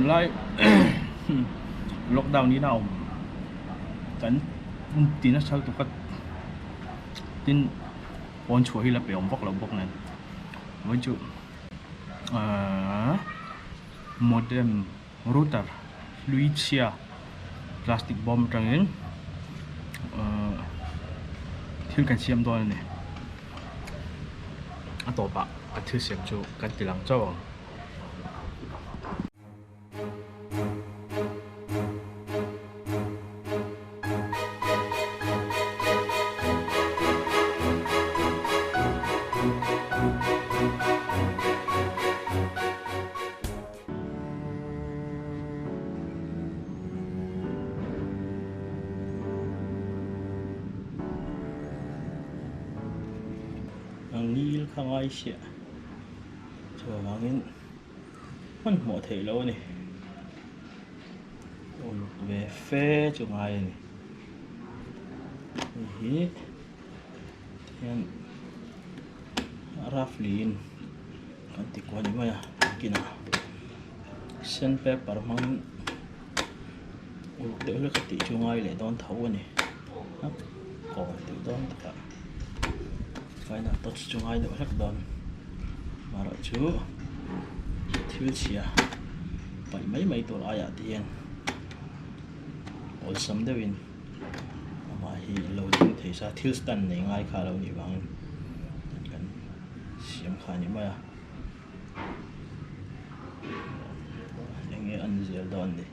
Tunlai lockdown in a awm kan ti nasa lutuk a tin pawn chhuah hi la pe awm vak lo bawk nen vawiin chu ahh modem router hlui chhia plastic bawm atangin ahh thil kan siam dawn a ni a tawpah a thil siam chu kan ti lang chauh ang. A ngil kha ngai siah chuvangin hmanhmawh theih loh a ni uluk ve fe chu ngai a ni hei hi hian roughly in kan ti kual ni mai a kinah sandpaper hmangin uluk deuh hlek a tih chu ngai leh dawn tho a ni a kawi deuh dawn takah final touch chu ngai deuh hlek dawn marawh chu thil chhia paih mai mai tur aiah te hian awlsam deuhin amah hi lo ding thei sa thil stand nei ngai kha a lo nih vangin kan siam kha a ni mai a eng nge an zel dawn ni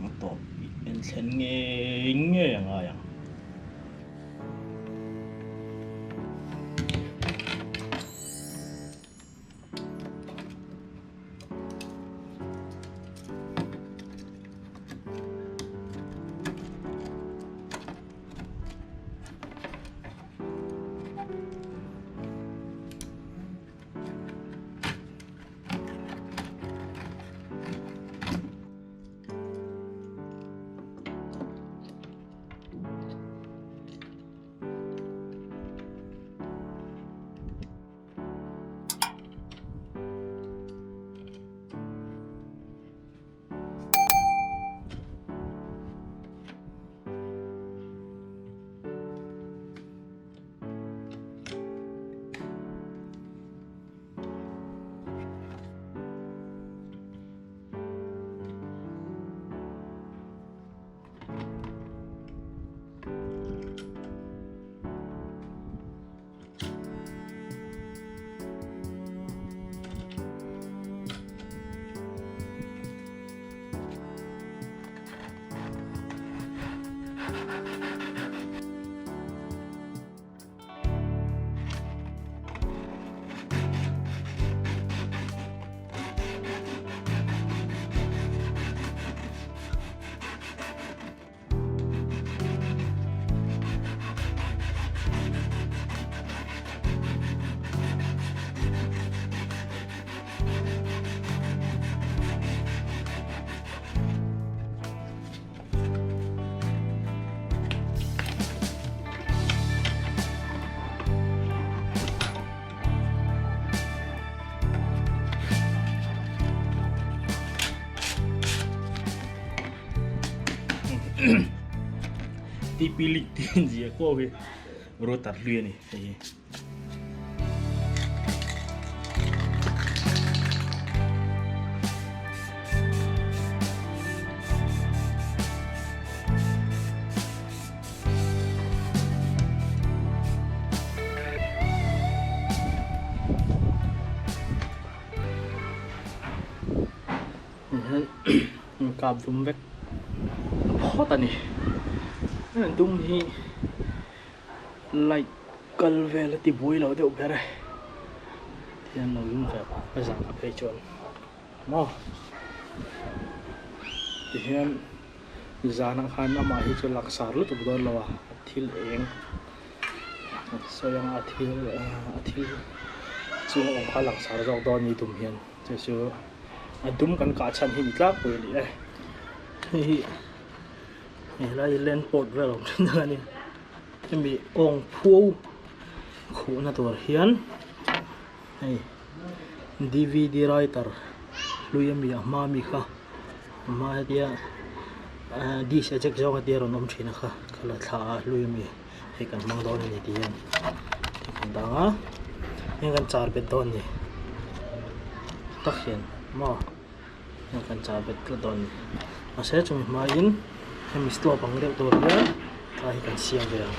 a tawp en thlen ngei ngei a ngai ang. TP link tih a inziah kuau hi router hlui a ni hei hi. Kap dum vek phawt a ni dum hi light kal vel a ti buai lo deuh ber e tihian lo lum ve a zan ah phei chuan maw tihian zan ah khan amah hi chu laksar lutuk dawn lo a thil eng sawi anga a thil a thil chung a awm kha laksar zawk dawn a ni dum hian chu chu a dum kan kah chhan hi ni tlangpui a ni e hei hi. Helai hi land port vel a awm thin a ni hemi awng phuau khuhna tur hian hei D_V_D writer. hlui ami a hma ami kha a hma hetia ahh dish a check zawng a tia rawn awm thin a kha ka la thla a hlui ami hei kan hmang dawn a ni tih hian kan dang a heng kan char bet dawn a ni tak hian maw heng kan char bet tlat dawn a ni mahse chumi hmain hemi slope ang deuh tur hian tlai hi kan siam ve ang.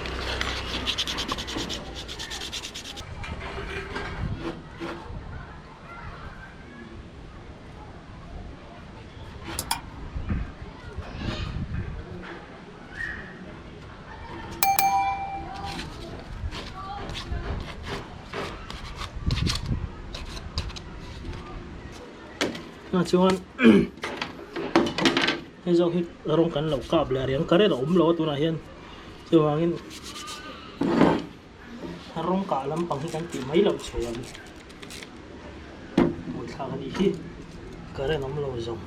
Tunah chuan hei zawk hi rawng kan lo kap leh riang current a awm lo a tunah hian chuvangin rawng kah lampang hi kan tih mai loh chuan buaithlak a nih hi current awm lo zawng.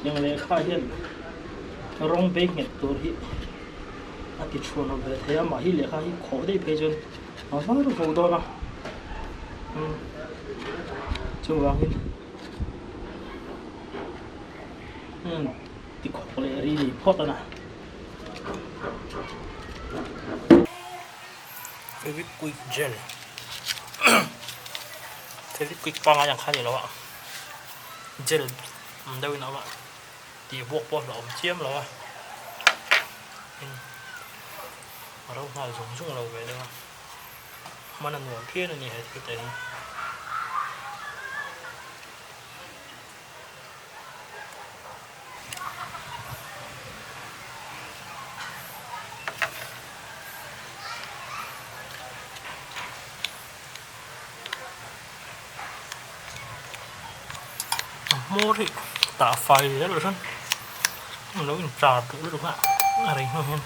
Eng lehkha hian rawng bei nghet tur hi a ti chhuah lo ve thei a mahni lehkha hi khawh daih phei chuan a var vo dawn a umm chuvangin umm ti khawk leh ri ni phawt a na. Fevikwik gel Fevikwik pangngai ang kha a ni lo a gel ang deuhin a awm a tih buak pawh a hlauhawm chiam lo a a ro nghal zung zung lo ve deuh a hman a nuam phian a ni he thil te hi. A hmawr hi tah fai zel lo chuan a lo inchar duh lutuk a a rei hnu hian.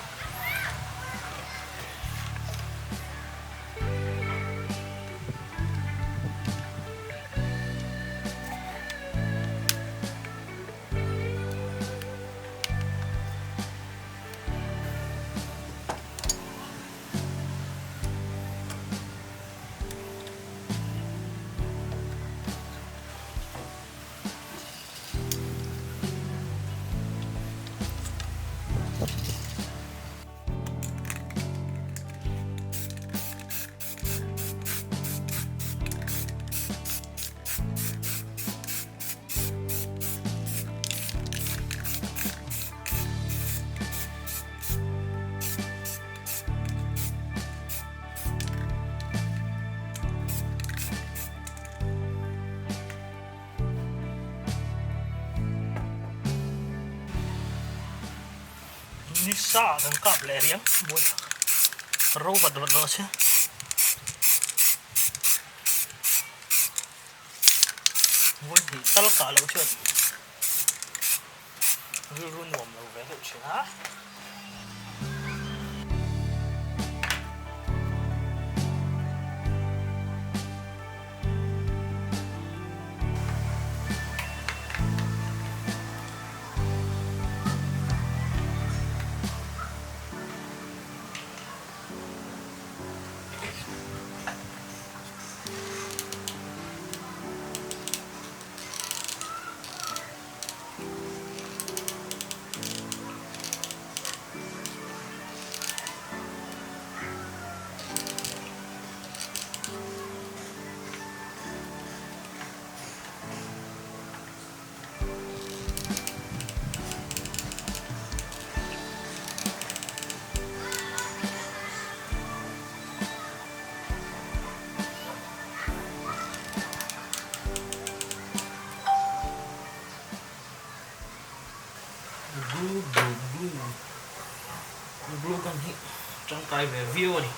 Ni sa kan kap leh riang mawi ro vat vat rawh se. Vawi hnih tal kah loh chuan rilru nuam lo ve deuh thin a. Glue glue glue glue gun hi tangkai ve viau a ni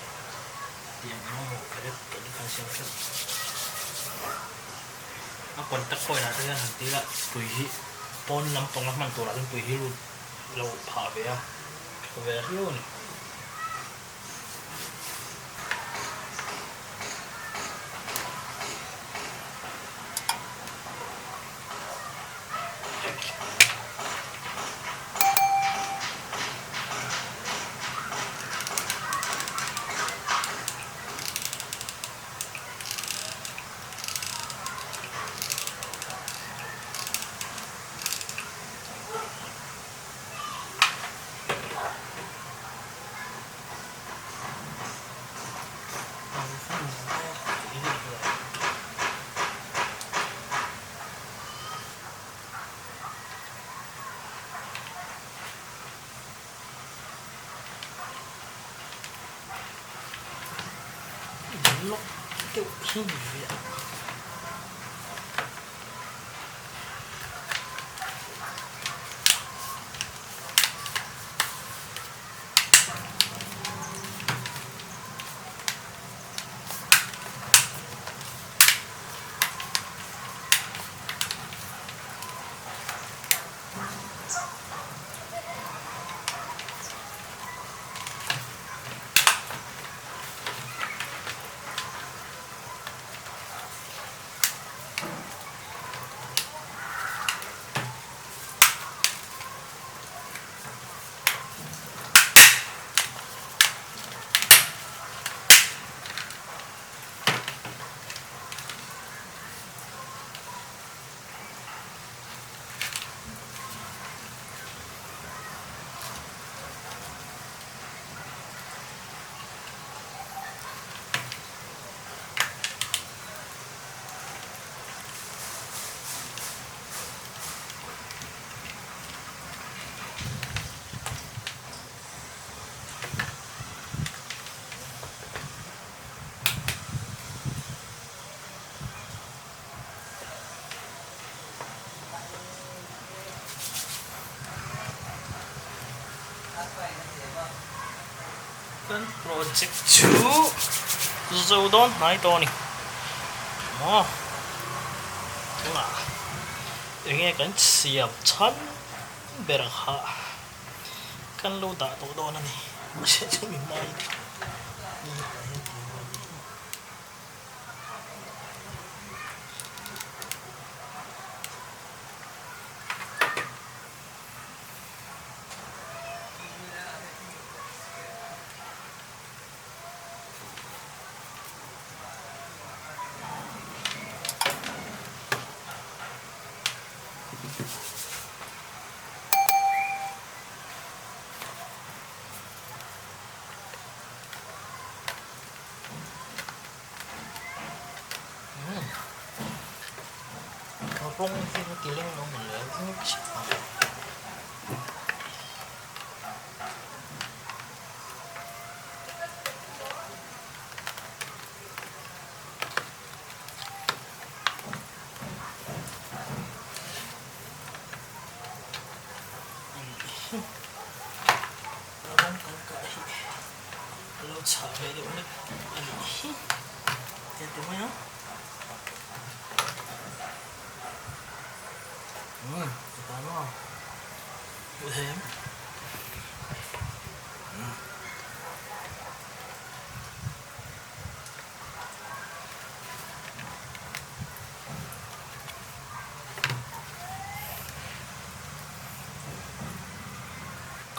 tiang eng emaw kha kan siam hreuh a contact point ah te hian han ti ila tui hi pawn lampang a hman turah chuan tui hi lut. loh phah ve a, tha ve riau a ni. Lock deuh hi ni ve a. Kan project chu zo dawn hnai tawh a ni maw tunah enge kan siam chhan ber kha kan lo dah tawh dawn a ni mahse chumi hmain ni ah hian tih a ni. Rawng hi a ti leng lo mawle Rawng kan kah hi a lo chhah ve deuh hlek a nih hi tiang ti mai a umm tikhan maw hmuh thei em umm.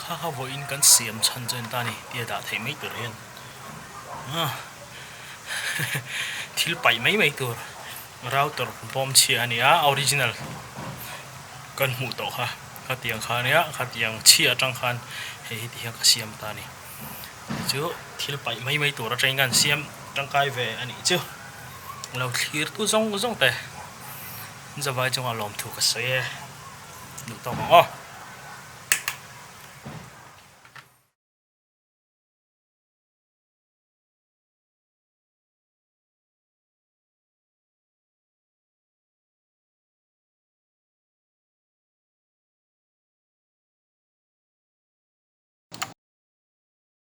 Kha kha vawiin kan siam chhan chu a ni ta a ni tia dah theih mai tur hian thil paih mai mai tur router bawm chhia a ni a original kan hmuh tawh kha khatiang kha ania khatiang chhia atang khan hei hi ti hian ka siam ta a ni chu thil paih mai mai tur atangin kan siam tangkai ve a nih chu lo thlir tu zawng zawng te zavai chungah lawmthu ka sawi e. Duh tawk ang aw.